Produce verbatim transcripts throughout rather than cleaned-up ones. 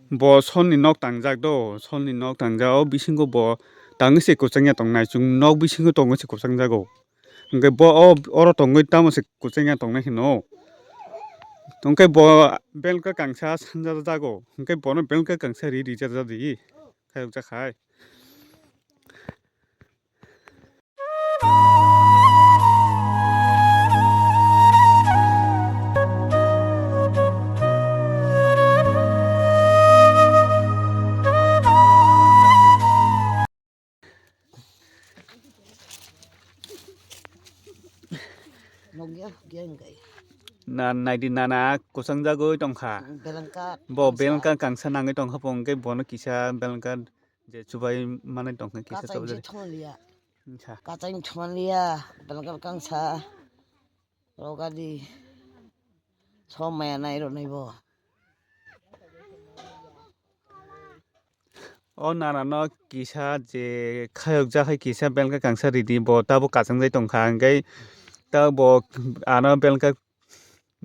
Bo solni nok tangjak do, solni nok tangjak, o bisingo bo tangwi se kwchangya tongnai, chwng nok bisingo tongwi se kwchangjago. Hwnkhe bo o, oro tongwi tamo se kwchangya tongnai hino. Hwnkhe bo belka kangsa sanjajago, hwnkhe bono belka kangsa ri rijak jadi, khayokjak hai. Nokya hukya hwnkhe. Na naidi nana kwchang jagwi tongkha. Belengka. Bo belengka kangsa nangwi tongkha, bo hwnkhe bono kisa belengka je chubai manwi tongkha kisa. Kachang chobjadi. Thumaliya. Kachang thumaliya, belengka kangsa. Rogadi. Somaya nai ronai bo. O nana no kisa je khayokjak hai kisa belka kangsa ridi, bo tabuk kachang jai tongkha, hwnkhe ta bo ano belka,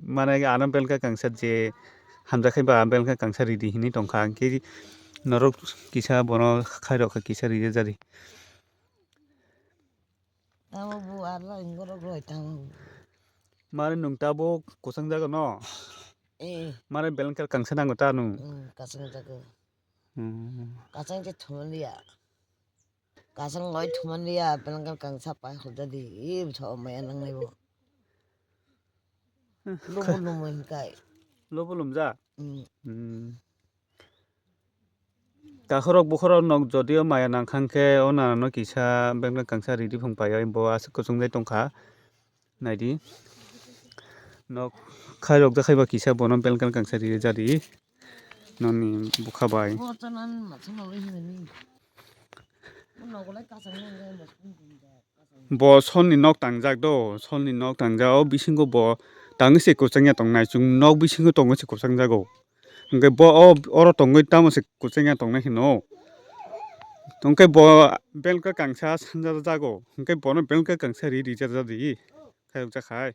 mane ano belka kangsa je hamjak hai ba belka kangsa ridi hinwi tongkha, hwnkhe norok kisa bono khairokha kisa ridi jari. Tamo bo arla ingorok roi tamo. Mare nwng tabuk kwchang jago no? Eh. Mare belengka kangsa nango ta nwng? Hmm, kachang jago. Hmm. Kachang je thumaliya. Kachang oi thumaliya, belengka kangsa pai hojadi, i bwtha omaya nangnai bo. Lubu lumu hinkai. Lubu lumja? Hmm. Hmm. Takhorok bukhorok nok jodio maya nangkha khe o nana no kisa belengka kangsa ridi phung pai, bo aswk kwchung jai tongkha. Naidi. Nok khairok da khaiba kisa bono belengka kangsa ridi jari. Noni bukha bai. Bo solni nok tangjak do, solni nok tangjak. O bisingo bo tangwi se kwchangya tongnai, chwng nok bisingo tongwi se kwchangjago. Hwnkhe bo o, oro tongwi tamo se kwchangya tongnai hino. Hwnkhe bo belengka kangsa sanjajago, hwnkhe bono belengka kangsa ri rijak jadi, khayokjak hai.